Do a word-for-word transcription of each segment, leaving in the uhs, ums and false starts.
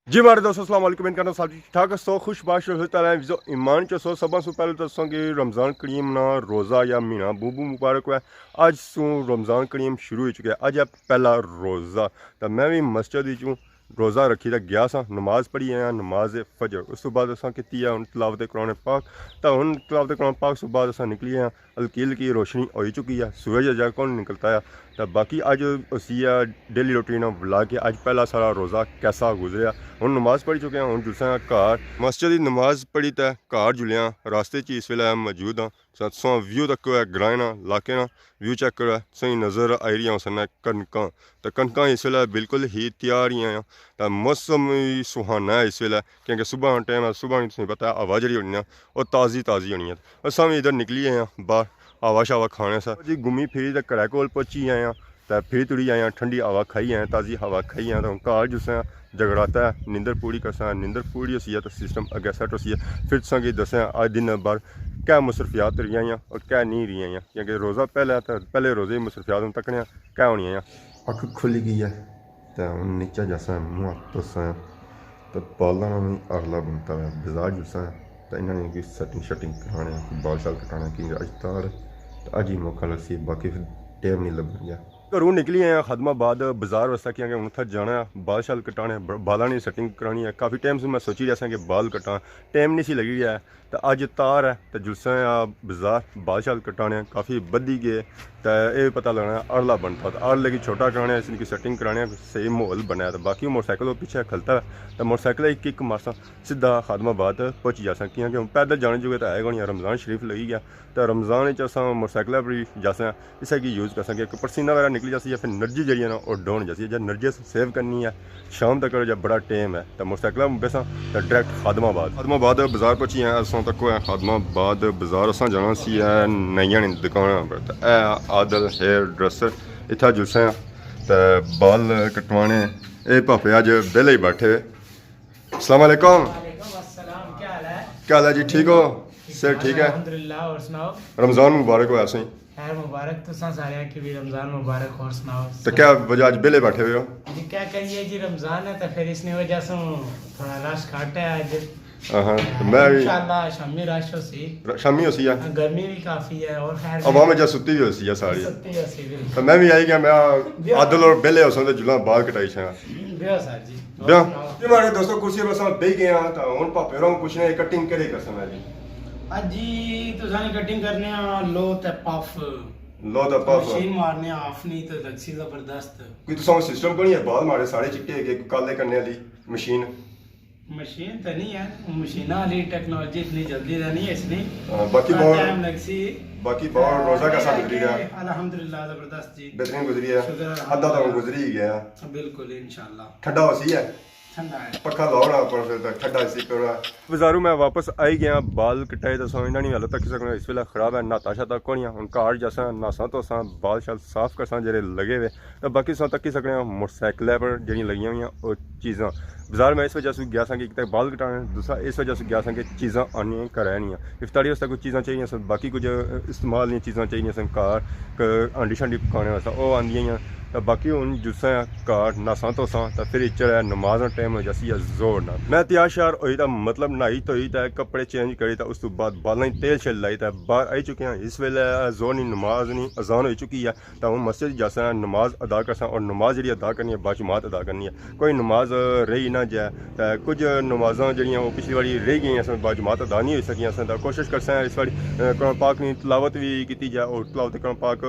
جی ماڑے دوستو، السلام علیکم۔ امید کرنا سب ٹھیک ٹھاک ہسو، خوش باش رہو، اللہ تعالیٰ حفظ و ایمان چ ہسو۔ سب سوں پہلے تو تساں کی رمضان کریم نا روزہ یا مہینہ بو بو مبارک ہوئے۔ اج سوں رمضان کریم شروع ہو چکیا، اج ہے پہلا روزہ۔ تے میں وی مسجد وچوں روزہ رکھی تے گیا سا، نماز پڑھی آیا، نماز فجر۔ اس تو بعد اساں کیتی ہے ہن تلاوت قرآن پاک۔ تے ہن تلاوت قرآن پاک تو بعد اساں نکلی آیا، ہلکی ہلکی روشنی ہوئی چکی ہے، سورج اجے کون نکلتا ہے۔ تے باقی اج اسی ہے ڈیلی روٹین ولاگ کہ اج پہلا سارا روزہ کیسا گزریا۔ ہن نماز پڑھی چکے ہیں، ہن جلساں گھر۔ مسجد دی نماز پڑھی تے گھر جلیاں، راستے چ اس ویلے موجود ہاں۔ تساں ویو تکو ہے گرائیں نا، علاقے نا ویو چیک کرو ہے، تساں کی نظر آئی رہیاں ہوسن کنکاں۔ تے کنکاں اس ویلے بالکل ہی تیار ہی ہیں۔ تے موسم وی سہانا ہے اس ویلے، کیونکہ صبح نا ٹائم ہے، صبح نی تساں پتہ ہے ہوا جیڑی ہونی ہے، او تازی تازی ہونی ہے۔ اساں وی ادھر نکلی آئے آں باہر، ہوا شوا کھانے سا۔ جی گھمی پھری تے گھرے کول پہنچی آئے آں، تے پھر تڑی آئے آں، ٹھنڈی ہوا کھائی آئے آں، تازی ہوا کھائی آئے آں۔ تے ہن گھر جلساں، جگراتا ہے، نیندر پوری کرساں، نیندر پوری ہوسی ہے تے سسٹم اگے سیٹ ہوسی ہے۔ پھر تساں کی دساں اج دن بھر کیا مصروفیات رہی آئیاں اور کیا نہیں رہی آئیاں، کیونکہ روزہ پہلا ہے تے پہلے روزے دی مصروفیات ہن تکنے آں کیا ہونی آئیاں۔ اکھ کھلی گئی ہے۔ تے ہن نیچے جاساں، منہ ہتھ دھوساں، تے بالاں نا وی اگلا بنتا ہے، بازار جلساں، تے انہاں نے کوئی سیٹنگ شیٹنگ کرانے، کوئی بال شال کٹانے، کیونکہ اج تار ہے، تے اج ہی موقع لگسی، باقی پھر ٹائم نہیں لبھن گیا۔ گھروں نکلی آئے آں خادم آباد بازار واسطے، کیونکہ ہن اتھا جانا ہے، بال شال کٹانے، ب-، بالاں نی سیٹنگ کرانی ہے۔ کافی ٹائم سے میں سوچی رہیا ساں کہ بال کٹاں، ٹائم نہیں سی لگی رہیا ہے۔ تے اج تار ہے تے جلساں آ بازار، بال شال کٹانے کافی بدھی گئے۔ تے اے پتہ لگنا اڑلا بنتا، تے اڑلے کی چھوٹا کرانے، اس کی سیٹنگ کرانے، صحیح ماحول بنے۔ تے باقی موٹر سائیکل او پیچھے کھلتا ہے، تے موٹر سائیکل ہی کک مارساں، سیدھا خادم آباد پہنچی جاساں، کیونکہ ہن پیدل جانے جوگے تے ہے کونی، رمضان شریف لگی گیا۔ تے رمضان وچ اساں موٹر سائیکل پر ہی جاساں، اسے کی یوز کرساں کہ پسینہ وغیرہ نکلی جاسی یا پھر انرجی جیڑی ہے نا، او ڈاؤن ہو جاسی۔ جے انرجی سیو کرنی ہے، شام تک جے بڑا ٹائم ہے، تے موٹر سائیکل بیساں تے ڈائریکٹ خادم آباد۔ خادم آباد بازار پہنچی ہیں، اساں تک ہے خادم آباد بازار، اساں جانا سی ہے نائیاں نی دکاناں پر۔ تے اے عادل ہیئر ڈریسر، اتھا جلساں تے بال کٹوانے۔ اے پاپے اج بیلے ہی بیٹھے ہوئے۔ السلام علیکم۔ وعلیکم السلام، کیا حال ہے؟ کیا حال ہے جی، ٹھیک ہو؟ صحت ٹھیک ہے؟ الحمدللہ، اور سناؤ؟ رمضان مبارک ہویا سائیں۔ خیر مبارک، تساں سارے کی بھی رمضان مبارک، اور سناؤ؟ تو کیا وجہ اج بیلے بیٹھے ہوئے ہو؟ جی کیا کریے جی، رمضان ہے تو پھر اس نے وجہ سے تھوڑا رش گھٹ ہے اج۔ ہاں ہاں، تو میں بھی انشاءاللہ شامی رش ہو سی۔ ر-، شامی ہو سی ہے۔ ہاں، گرمی بھی کافی ہے اور خیر عوام جا ستی بھی ہو سی ہے ساری۔ ستی ہو سی بالکل۔ تو میں بھی آئی گیا، میں عادل اور بیلے ہو سن تے جلاں بال کٹائی چھاں۔ بیو سر جی۔ بیو۔ اور سناؤ؟ جی ماڑے دوستو، کرسی پر اساں بہی گئے ہاں، تاں ہن پاپے ہوراں کوں پچھنے کٹنگ کیڑے کرسن ہے جی؟ اج جی تساں نے کٹنگ کرنے آ لو تے پف۔ لو تے پف۔ مشین مارنے آ، آف نہیں تے لگسی زبردست۔ کوئی تساں سسٹم کونی ہے، بال ماڑے سارے چٹے ہے کہ کالے کرنے والی مشین؟ مشین تے نہیں ہے، مشیناں والی ٹیکنالوجی اتنی جلدی تے نہیں ہے اس نے۔ ہاں، باقی تھوڑا بہت، ٹائم لگسی۔ باقی بہت روزہ کیسا گزری گیا؟ الحمدللہ زبردست جی۔ بہترین گزری ہے۔ شکر الحمدللہ۔ ادھا تاں گزری ہی گیا۔ بالکل انشاءاللہ۔ ٹھنڈا ہو سی ہے۔ ٹھنڈا ہے۔ پکھا لاؤ نا، پر پھر ٹھنڈا اسی پورا۔ بازاروں میں واپس آئی گیا، بال کٹائے تے اساں انہاں نی حالت تکی سکنے، اس ویلے خراب ہے، نہاتا شاتا کونی آں۔ ہن گھر جاساں، نہاساں تو اساں بال شال صاف کرساں جیڑے لگے ہوئے۔ تے باقی تساں تکی سکنے آں موٹر سائیکل پر جیڑیاں لگیاں ہوئیاں او چیزاں۔ بازار میں اس وجہ سے گیا ساں کہ ایک تے بال کٹانے، دوسرا اس وجہ سے گیا ساں کہ چیزاں آنیاں گھر آنیاں۔ افطاری واسطے کچھ چیزاں چاہیے سن، باقی کچھ استعمال دیاں چیزاں چاہیے سن، گھر ک-، ہانڈی شانڈی پکانے واسطے او آندیاں ہیاں۔ تے باقی ہن جساں گھر نہاساں تو ساں تے پھر اچھر ہے نماز نا ٹائم ہو جاسی ہے زور نال۔ میں تیار شیار ہوئی تے مطلب نہائی دھوئی تے کپڑے چینج کری تے اس تو بعد بالاں ہی تیل شیل لائی تے باہر آئی چکے ہاں۔ اس ویلے زور نی نماز نی اذان ہوئی چکی ہے۔ تاں ہن مسجد جاساں، نماز ادا کرساں، اور نماز جیڑی ادا کرنی ہے، باجماعت ادا کرنی ہے۔ کوئی نماز رہی نہ جائے، تے کچھ نمازاں جیڑیاں او پچھلی واری رہی گئیاں سن، باجماعت ادا نہیں ہوئی سکیاں سن، تاں کوشش کرساں اس واری، اے، قرآن پاک نی تلاوت وی کیتی جائے، اور تلاوت قرآن پاک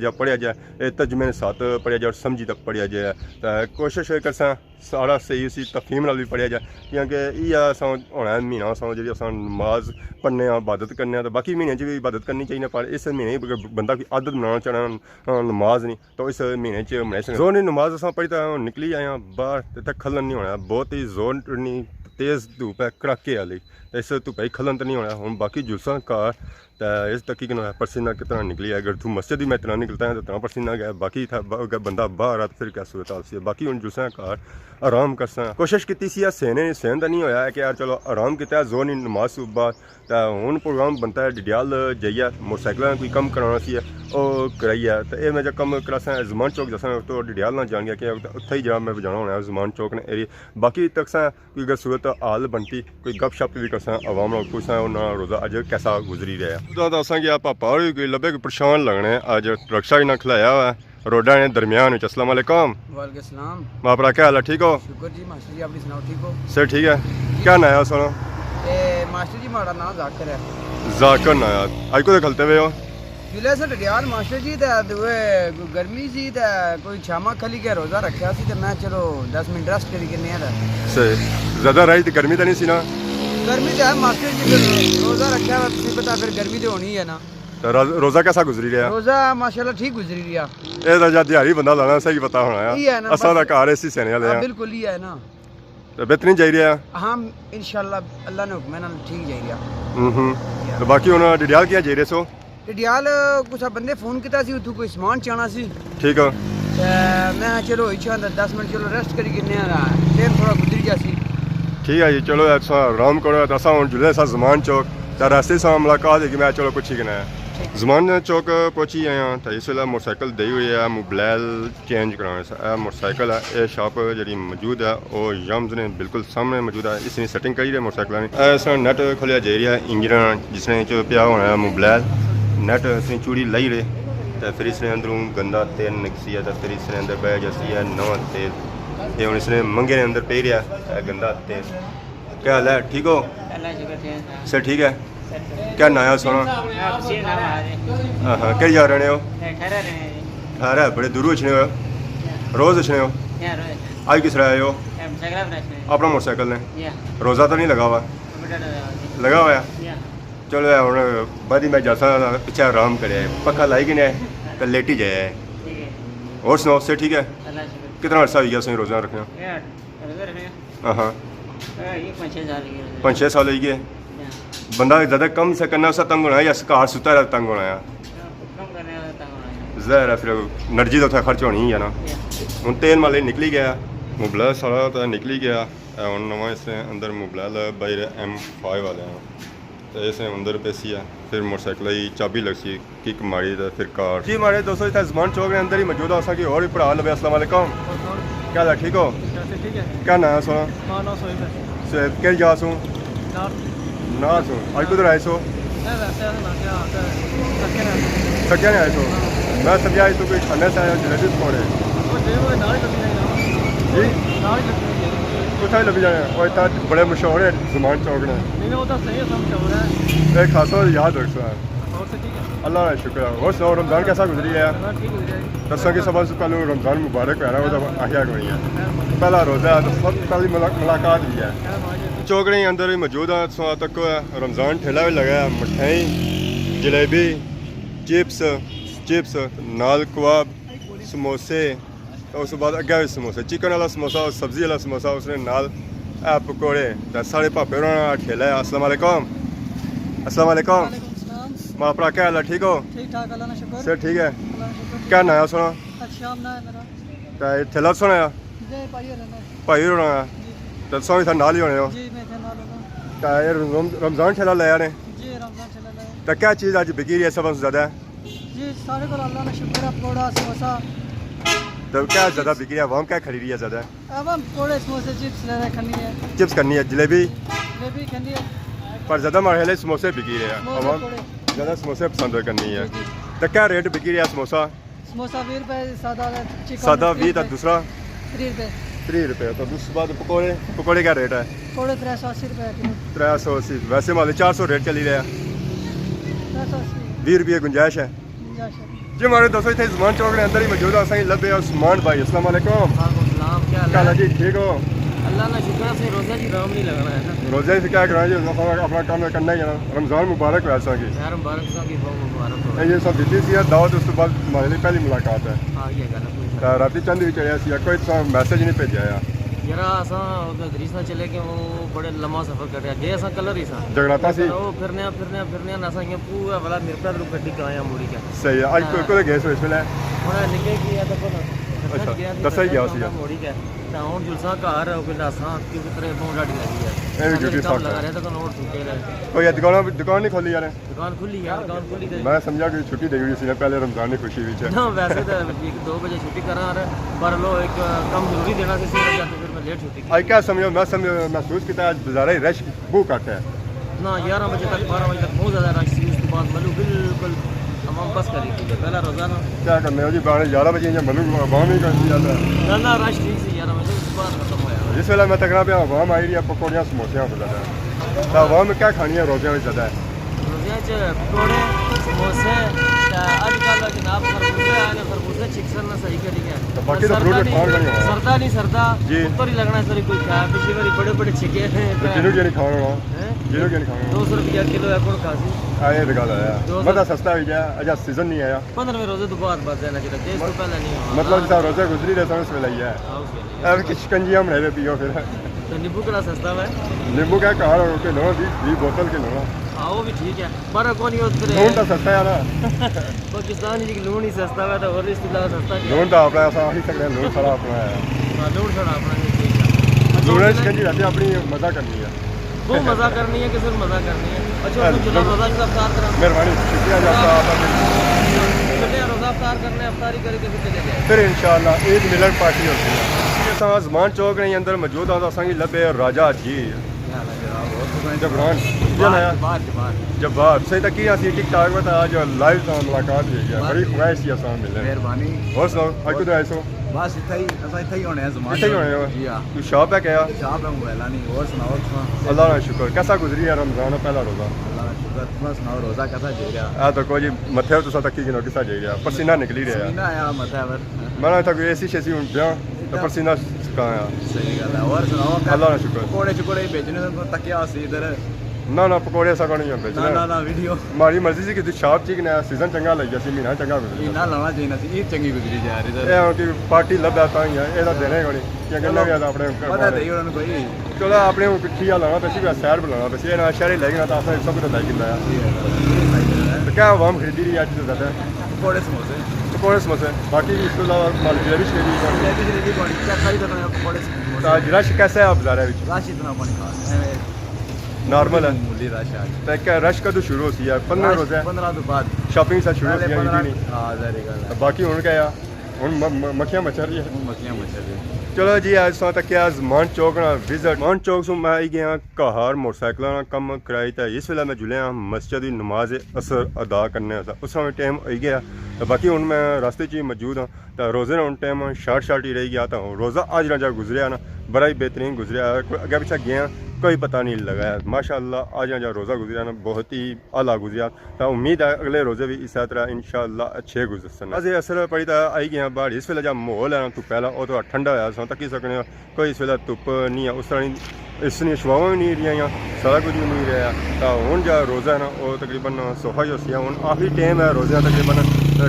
جا پڑھیا جائے، اے ترجمے نے ساتھ پڑھیا جائے اور سمجھی تک پڑھیا جائے۔ تے کوشش اے کرساں سارا صحیح اسی تفہیم نال وی پڑھیا جائے، کیونکہ ایہا اساں ہونا ہے مہینہ اساں جیڑی اساں نماز پڑھنے آں، عبادت کرنے آں، تے باقی مہینے چ وی عبادت کرنی چاہیے، پر اس مہینے اگر بندہ کوئی عادت بنانا چاہنا، آ، نماز نی، تو اس مہینے چ بنائی سکنا۔ زور نی نماز اساں پڑھی تے ہن نکلی آئے آں باہر، تے اتھے کھلن نی ہونا، بہت ہی زور نی تیز دھوپ ہے، کڑاکے آلی، تے اس دھوپے ہی کھلن تے نی ہونا۔ ہن باقی جلساں گھر، اے، اس تکی کنا پسینہ کتنا نکلی ہے۔ اگر تو مسجد ہی میں اتنا نکلتا ہے تو اتنا پسینہ گیا، باقی تھا ب-، اگر بندہ باہر آ تو پھر کیا صورت حال سی ہے۔ باقی ہن جلساں گھر آرام کرساں۔ کوشش کیتی سی سینے، سین تے نہیں ہویا ہے کہ یار چلو آرام کیتا ہے، زور نہیں، نماز صبح بعد۔ تے ہن پروگرام بنتا ہے ڈڈیال جائیے، موٹر سائیکلاں کوئی کم کرانا سی ہے، او کرائیے۔ تے اے میں جا کم کراساں، زمان چوک جاساں تو ڈڈیال نہ جان گیا کہ اتھے ہی جا میں جانا ہونا ہے زمان چوک نے ایریے۔ باقی تکساں کوئی اگر صورت حال بنتی، کوئی گپ شپ بھی کرساں، عوام نال پوچھساں انہاں نا روزہ اج کیسا گزری رہیا۔ خدا دا اساں کی آپ پاپا ہوئی کوئی لبے کوئی پریشان لگنے، اج رکشہ ہی نہ کھلایا ہوا ہے، روڈاں نے درمیان وچ۔ السلام علیکم۔ وعلیکم السلام۔ ماں پرا کیا حال ہے، ٹھیک ہو؟ شکر جی ماسٹر جی، اپنی سناؤ، ٹھیک ہو؟ سر ٹھیک ہے۔ کیا ناں ہے سونا؟ اے ماسٹر جی، ماڑا ناں ذاکر ہے۔ ذاکر ناں ہے۔ اج کدھر کھلتے ہوئے ہو؟ جلے سے ڈڈیال ماسٹر جی، تے دوئے گرمی سی، تے کوئی شاماں کھلی کے روزہ رکھیا سی، تے میں چلو دس منٹ ریسٹ کری کنے آ۔ صحیح۔ زیادہ رائی تے گرمی تے نہیں سی نا؟ گرمی تے ہے ماسٹر جی، پھر روزہ رکھیا ہوا، تسی پتہ پھر گرمی تے ہونی ہے نا۔ تے روز-، روزہ کیسا گزری رہیا؟ روزہ ماشاءاللہ ٹھیک گزری رہیا۔ اے تاں جا دیہاڑی بندہ لانا صحیح پتہ ہونا ہے۔ یہ ہے نا، اساں بس۔ دا گھر اے سی سینے والے ہاں، ہاں۔ بالکل یہ ہے نا۔ تے بہترین جائی رہیا؟ ہاں، انشاءاللہ اللہ نے حکم نال ٹھیک جائی رہیا۔ ہوں ہوں۔ تے باقی ہن ڈڈیال کیا جائی رہے سو؟ ڈڈیال کچھ بندے فون کیتا سی، اتھوں کوئی سامان چانا سی۔ ٹھیک ہے۔ تے میں چلو اچھا اندر دس منٹ چلو ریسٹ کری کنے آ، ٹائم تھوڑا گزری گیا سی۔ ٹھیک ہے جی، چلو تساں آرام کرو، تے اساں ہن جلے سا زمان چوک، تے راستے سا ملاقات ہوئی کہ میں چلو پوچھی کنے آیا۔ زمان چوک پہنچی آیا، تے اس ویلے موٹر سائیکل دئی ہوئی ہے، موبلائل چینج کرانے سا۔ اے موٹر سائیکل ہے، اے شاپ جڑی موجود ہے، او یمز نے بالکل سامنے موجود ہے۔ اس نے سیٹنگ کری رہے موٹر سائیکل نے۔ اے اس نے نیٹ کھولیا جائی رہیا، انجن جس نے چ پیا ہونا ہے موبلائل، نیٹ اس نے چوڑی لائی رہے، تے پھر اس نے اندروں گندا تیل نکسی ہے، تے پھر اس نے اندر پایا جاسی ہے نواں تیل۔ اے ہن اس نے منگے نے اندر پئی رہیا، اے گندا تیل۔ کیا حال ہے؟ ٹھیک ہو؟ اللہ شکر، ٹھیک ہے۔ سر ٹھیک ہے؟ سر ٹھیک ہے۔ کیا ناں ہے سونا؟ آپ سی نام آ رہے۔ ہاں ہاں، کئی جا رہنے ہو؟ اٹھارہ رہنے ہیں جی۔ اٹھارہ، بڑے دوروں اچھنے ہو؟ روز اچھنے ہو؟ یہاں روز۔ آج کس طرح آئے ہو؟ ہم سگلا پر اچھنے ہیں۔ اپنا موٹر سائیکل نے؟ جی ہاں۔ روزہ تو نہیں لگا ہوا؟ بٹا لگا ہوا جی۔ لگا ہوا ہے؟ جی ہاں۔ چلو، اے ہن بعد میں جاساں، پچھے آرام کرے، پکھا لائی کنے تے لیٹی جائے۔ ٹھیک ہے۔ اور سناؤ، سر ٹھیک ہے؟ اللہ شکر۔ کتنا عرصہ ہوئی گیا سوئی روزہ رکھنا؟ یہ روزہ رکھنے؟ ہاں ہاں۔ اے، یہ پانچ چھ سال ہی ہے۔ پانچ چھ سال ہوئی گئے۔ ہاں۔ بندہ زیادہ کم سے کرنا، اس تنگ ہونا ہے یا اس گھر ستا رہا تنگ ہونا ہے؟ کم کرنے والا تنگ ہونا ہے۔ ظاہر ہے، پھر انرجی تو اتھا خرچ ہونی ہی ہے نا۔ ہاں۔ ہن تیل مالے نکلی گیا، موبلہ سارا تو نکلی گیا۔ اے ہن نواں اس نے اندر موبلہ باہر ایم فائیو والے ہیں۔ تے اس نے اندر پیسی ہے، پھر موٹر سائیکل کی چابی لگسی، کک ماری تے پھر کار۔ جی ماڑے دوستو، اتھے زمان چوک نے اندر ہی موجود ہے، اساں کی ہور وی بھرا لبے۔ السلام علیکم۔ کیا حال ہے، ٹھیک ہو؟ کیسے، ٹھیک ہے؟ کیا ناں ہے سونا؟ ماں ناں سہیب ہے۔ سہیب، کہڑی جا سوں؟ نارتھ۔ نارتھ سوں۔ اج کدھر آئے سو؟ میں ویسے آیا تھا، میں کیا آتا ہے، سکے نے آیا۔ سکے نے آئے سو؟ ہاں۔ میں سمجھا اج تو کوئی کھانے سے آیا، جلیبی پکوڑے۔ وہ جلیبی نال ہی لگی ہے نا۔ جی؟ نال ہی لگی ہے۔ کتھا لبھی جانے؟ وہ اتنا بڑے مشہور ہے زمان چوک نے۔ نہیں، نہیں، وہ تو صحیح ہے، سب مشہور ہے۔ ایک خاصا یاد رکھسا۔ اور سے ٹھیک ہے؟ اللہ کا شکر ہے۔ اور سناؤ، رمضان کیسا گزری ہے؟ ہاں، ٹھیک گزری ہے۔ تساں کی سب سے پہلے رمضان مبارک ہویا نا، وہ تو آخیا کوئی نہیں ہے۔ پہلا روزہ ہے تو سب سے پہلی ملا-، ملاقات بھی ہے۔ چوک نے اندر ہی موجود ہے، تساں تک رمضان ٹھیلا بھی لگا ہے، مٹھائی، جلیبی، چپس، چپس، نال کباب، سموسے، تے اس بعد اگے بھی سموسے، چکن والا سموسا اور سبزی والا سموسا، اس نے نال اے پکوڑے۔ تے ساڑے پاپے ہوراں نا ٹھیلا ہے۔ السلام علیکم۔ السلام علیکم۔ وعلیکم السلام۔ ماں پرا کیا حال ہے؟ ٹھیک ہو؟ ٹھیک ٹھاک، اللہ نا شکر۔ سر ٹھیک ہے؟ اللہ نا شکر۔ کیا ناں ہے سونا؟ ارشاد ناں ہے میرا۔ تے ٹھیلا سونا ہے؟ جی، بھائی ہوراں نا۔ بھائی ہوراں نا۔ جی، جی۔ تے سونا اتھا نال ہی ہونے ہو؟ جی، میں اتھے نال ہوں۔ تے اے رم-، رمضان ٹھیلا لایا نے؟ جی، رمضان ٹھیلا لایا۔ تے کیا چیز اج بکی رہی ہے سب سے زیادہ؟ جی، سارے کول اللہ نا شکر ہے، پکوڑا، سموسا۔ تے کیا زیادہ بکی رہی ہے؟ عوام کیا کھڑی رہی ہے زیادہ؟ عوام پکوڑے، سموسے، چپس زیادہ کھنی ہے۔ چپس کھنی ہے، جلیبی؟ جلیبی کھنی ہے۔ پر زیادہ ماڑے خیال ہے سموسے بکی رہے ہیں۔ سموسے، عوام پکوڑے۔ زیادہ سموسے پسند کرنی ہے۔ جی، جی۔ تے کیا ریٹ بکی رہا ہے سموسا؟ سموسا ویہہ روپے سادہ ہے، چکن سادہ ویہہ روپے۔ تے دوسرا؟ تریہہ روپے۔ تریہہ روپے۔ تے اس بعد پکوڑے، پکوڑے کیا ریٹ ہے؟ پکوڑے ترے سو اسی روپے کلو۔ ترے سو اسی، ویسے مالے چار سو ریٹ چلی رہا۔ ترے سو اسی۔ ویہہ روپے گنجائش ہے۔ گنجائش ہے۔ جی ماڑے دوستو، اتھے زمان چوک نے اندر ہی موجود ہے، اساں کی لبھے عثمان بھائی۔ السلام علیکم۔ وعلیکم السلام، کیا حال ہے؟ کیا حال ہے جی، ٹھیک ہو؟ اللہ نا شکر ہے، اساں روزہ جی آرام نہیں لگنا ہے نا۔ روزہ ہی کیا کرنا جی، اپنا کام کرنا ہی ہے نا۔ رمضان مبارک ہو اساں کی۔ خیر مبارک، اساں کی بہت مبارک ہو۔ اے یہ سب دیتی سی دعوت، اس تو بعد ہمارے لیے پہلی ملاقات ہے۔ ہاں، یہ گل ہے، کوئی تے راتی چند بھی چڑھیا سی، کوئی تساں میسج نہیں بھیجا ہے۔ یارا، اساں ادھر دریس نال چلے گئے، وہ بڑے لمبا سفر کٹیا۔ گئے اساں کلر ہی ساں۔ جگراتا سی۔ وہ پھرنے آ، پھرنے آ، پھرنے آ، اساں یہ پورا والا میرپور تک گڈی کرایا موڑی کے۔ صحیح ہے۔ اج کوئی، کوئی گئے سو اس ویلے؟ ہن نکل گیا تے کون؟ اچھا، گیا سی، دسا ہی گیا سی۔ موڑی کے۔ تے ہن جلساں گھر، او کہندا اساں کیوں کتنے پاؤنڈ ڈاڈی لگی ہے۔ اے وی ڈیوٹی کم لگا رہے تے کون اور سوکے رہے۔ کوئی دکان، دکان نہیں کھولی یار؟ دکان کھلی ہے، دکان کھلی تے میں سمجھا کہ چھٹی دے گئی سی نا، پہلے رمضان نی خوشی وچ۔ نہ، ویسے تے ایک دو بجے چھٹی کراں یار، پر لو ایک کم ضروری دینا سی، اسی وجہ سے پھر میں لیٹ چھٹی کی۔ اج کیا سمجھو، میں سمجھ، محسوس کیتا اج بازاراں رش بہت گھٹ ہے۔ نہ، گیارہ بجے تک، بارہ بجے تک بہت زیادہ رش سی، اس کے بعد مطلب بالکل عوام بس کری تھی، پہلا روزہ نا۔ کیا کرنے ہو جی، بارہ، گیارہ بجے یا مطلب عوام ہی کرتی ہے۔ نہ، نہ، رش ٹھیک سی، گیارہ بجے اس کے بعد ختم ہویا۔ جس ویلے میں تکنا پیا، عوام آئی رہی ہے پکوڑیاں سموسیاں کو زیادہ۔ تو عوام کیا کھانی ہے روزیاں وچ زیادہ؟ روزیاں وچ پکوڑے، سموسے، تے اج کل جناب خربوزے آئے نے، خربوزے چکسن نہ صحیح کری گئے۔ تو باقی تو سردا فروٹ نہیں، کھان کا نہیں ہونا۔ سردا نہیں، سردا جی۔ اوپر ہی لگنا، اس واری کوئی کھایا، پچھلی واری بڑے بڑے چھکے ہیں۔ تو جنوب جی نہیں کھانا ہونا۔ ہیں؟ جنوب جی نہیں کھانا ہونا۔ دو سو روپیہ کلو ہے، کون کھا سی؟ آ، یہ تو گل ہے۔ دو سو۔ مزہ سستا ہوئی جائے، اجا سیزن نہیں آیا۔ پندرہویں روزے تو بعد بس ہے نا، جیڑا اس تو پہلے نہیں ہونا۔ مطلب جس روزے گزری رہے سن، اس ویلے ہی ہے۔ ہاں، اس ویلے۔ اے وچ شکنجیاں بنائے ہوئے پیو پھر۔ تے نیمبو کہڑا سستا ہے؟ نیمبو کیا گھر ہو کے لو، بیس، بیس بوتل کے لو۔ ہاں، وہ بھی ٹھیک ہے، پر کوئی نہیں، ادھر لون تو سستا ہے نا۔ پاکستان وچ لون ہی سستا ہے، تو اور اس تو زیادہ سستا کیا ہے؟ لون تو اپنا، اساں آخی سکنے لون سارا اپنا ہے۔ ہاں، لون سارا اپنا ہے، ٹھیک ہے۔ اچھا، لون شکنجی رہتی، اپنی مزہ کرنی ہے۔ وہ مزہ کرنی ہے، کس نے مزہ کرنی ہے؟ اچھا، ہاں، چلو، روزہ شروع افطار کراں۔ مہربانی، شکریہ جی آپ کا۔ چلے، روزہ افطار کرنے، افطاری کر کے پھر چلے جائے۔ پھر انشاءاللہ عید ملن پارٹی ہوتی ہے۔ اساں زمان چوک نے اندر موجود ہاں، تو اساں کی لبے راجہ جی۔ کیا حال ہے جناب؟ اور سنائیں؟ جبران، کیا نام ہے؟ جبار، جبار۔ جبار، صحیح تک کی اسی ٹک ٹاک میں تو آج لائیو تو ملاقات ہوئی ہے۔ بڑی خواہش تھی اساں ملنے۔ مہربانی۔ اور سناؤ، اج کدھر آئے سو؟ بس اتھے ہی، اساں اتھے ہی ہونے ہیں زمان چوک۔ اتھے ہی ہونے ہو؟ جی ہاں۔ تو شاپ ہے کیا؟ شاپ ہے موبائل نہیں۔ اور سناؤ تساں؟ اللہ کا شکر۔ کیسا گزری ہے رمضان پہلا روزہ؟ اللہ کا شکر۔ تساں سناؤ روزہ کیسا جائی رہا؟ اے تو کوئی جی متھے تو تساں تکی گنو کسا جائی رہا۔ پسینہ نکلی رہا۔ پسینہ آیا متھے پر۔ میں نا اتھا کوئی اے سی شے سی ہن بیاں، تے پسینہ سکایا۔ صحیح گل ہے۔ اور سناؤ، اللہ کا شکر۔ پکوڑے شکوڑے بیچنے تو تکیا سی ادھر؟ نہ، نہ، پکوڑے اساں کونی بیچنے۔ نہ، نہ، نہ، ویڈیو۔ ماری مرضی سی کہ شاپ چیک نہ سیزن چنگا لگیا سی، مہینہ چنگا گزری۔ مہینہ لانا چاہیے سی، عید چنگی گزری جا رہی سر۔ اے ہن کہ پارٹی لبھا تاں ہی ہے، اے دا دینے کونی۔ یا چلو۔ گننا بھی آتا اپنے گھر پتہ والے۔ تے ہی انہاں نوں کوئی۔ چلو، اپنے ہن کٹھی آ لانا پیسی، کوئی سیر بلانا پیسی، اے نا شہری لے گنا تاں اساں سب کچھ لائی کیتا ہے۔ جی، جی، صحیح ہے۔ تو کیا عوام خریدی رہی اج تو زیادہ؟ پکوڑے سموسے۔ پکوڑے سموسے، باقی اس تو علاوہ مال جلیبی شلیبی۔ جلیبی شلیبی کونی، چیک کری تو پکوڑے سموسے۔ تو اج رش کیسا ہے بازارے وچ؟ رش اتنا کونی خاص، ایویں نارمل ہے۔ معمولی رش ہے۔ تے کیا رش کدوں شروع ہوسی یار؟ پندرہ رش روزے؟ پندرہ تو بعد۔ شاپنگ سے شروع پہلے ہوسی ہے، پندرہ، عیدی نہیں۔ ہاں، ظاہری گل ہے۔ تے باقی ہن کیا ہے؟ ہن م-، م-، مکھیاں مچھر رہی ہے۔ ہن مکھیاں مچھر رہی ہے۔ چلو جی، اج ساں تک کیا زمان چوک نا وزٹ۔ زمان چوک سوں میں آئی گیا کہار موٹر سائیکلاں نا کم کرائی، تے اس ویلے میں جلیا مسجد دی نماز عصر ادا کرنے آسا۔ اس ویلے ٹائم ہوئی گیا۔ تے باقی ہن میں راستے چ ہی موجود ہاں۔ تے روزے نا ہن ٹائم شارٹ شارٹ ہی رہی گیا، تے روزہ اج نا جا گزریا نا، بڑا ہی بہترین گزریا۔ کوئی اگے پچھے گیا، کوئی پتہ نہیں لگا۔ ماشاءاللہ، اج نا جا روزہ گزریا نا، بہت ہی اعلیٰ گزریا۔ تے امید ہے اگلے روزے بھی اسے طرح انشاءاللہ اچھے گزرسن۔ نماز عصر پڑھی تے آئی گیا باہر۔ اس ویلے جا ماحول ہے نا، تو پہلا او تو ٹھنڈا ہویا، ساں تکی سکنے ہو۔ کوئی اس ویلے دھپ نہیں ہے، اس طرح نہیں، اس نیاں شواواں بھی نہیں رہیاں، سارا کچھ بھی نہیں رہیا۔ تاں ہن جا روزہ ہے نا، او تقریباً سوہا ہی ہوسی ہے۔ ہن آخری ٹائم ہے روزے نا، تقریباً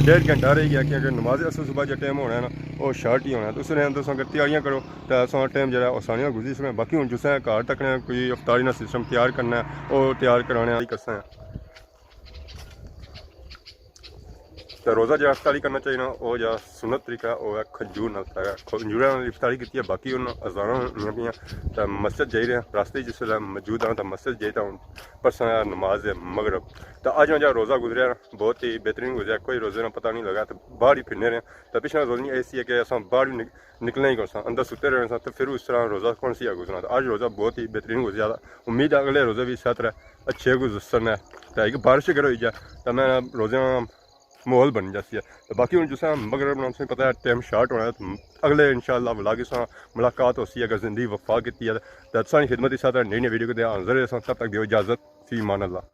ڈیڑھ گھنٹہ رہ گیا، کیونکہ نماز عصر صبح جا ٹائم ہونا ہے نا، او شارٹ ہی ہونا ہے۔ تے اس لیے تساں اگر تیاریاں کرو، تاں اساں ٹائم جیڑا آسانی نال گزری سکنا۔ باقی ہن جسے گھر تکنے کوئی افطاری نا سسٹم تیار کرنا ہے، او تیار کرانے آلی کرساں۔ تے روزہ جیڑا افطاری کرنا چاہیے نا، او جیڑا سنت طریقہ ہے، او ہے کھجور نال افطاری۔ کھجوراں نال افطاری کیتی ہے، باقی ہن اذاناں ہوندیاں پیاں۔ تے مسجد جائی رہے ہیں، راستے جس ویلے موجود ہاں، تے مسجد جائی تے ہن پڑھساں نماز مغرب۔ تے اج جیڑا روزہ گزریا نا، بہت ہی بہترین گزریا، کوئی روزے نا پتہ نہیں لگا، تے باہر ہی پھرنے رہے ہیں۔ تے پچھلا روزہ نہیں ایسی ہے کہ اساں باہر بھی نک-، نکلنا ہی کون سا، اندر ستے رہنا سا، تے پھر اس طرح روزہ کون سی ہے گزرنا۔ تے اج روزہ بہت ہی بہترین گزریا۔ امید ہے اگلے روزے بھی اس طرح اچھے گزرسن ہے۔ تے ایک بارش اگر ہوئی جائے، تے میں روزے نا ماحول بن جاسی ہے۔ تے باقی ہن جساں مغرب نا تساں پتہ ہے ٹائم شارٹ ہونا ہے، تے اگلے انشاءاللہ ولاگ ساں ملاقات ہوسی، اگر زندگی وفا کیتی ہے۔ تے تساں نی خدمت اس طرح نئی نئی ویڈیو کے حاضر ہے، تب تک دیو اجازت، فی امان اللہ۔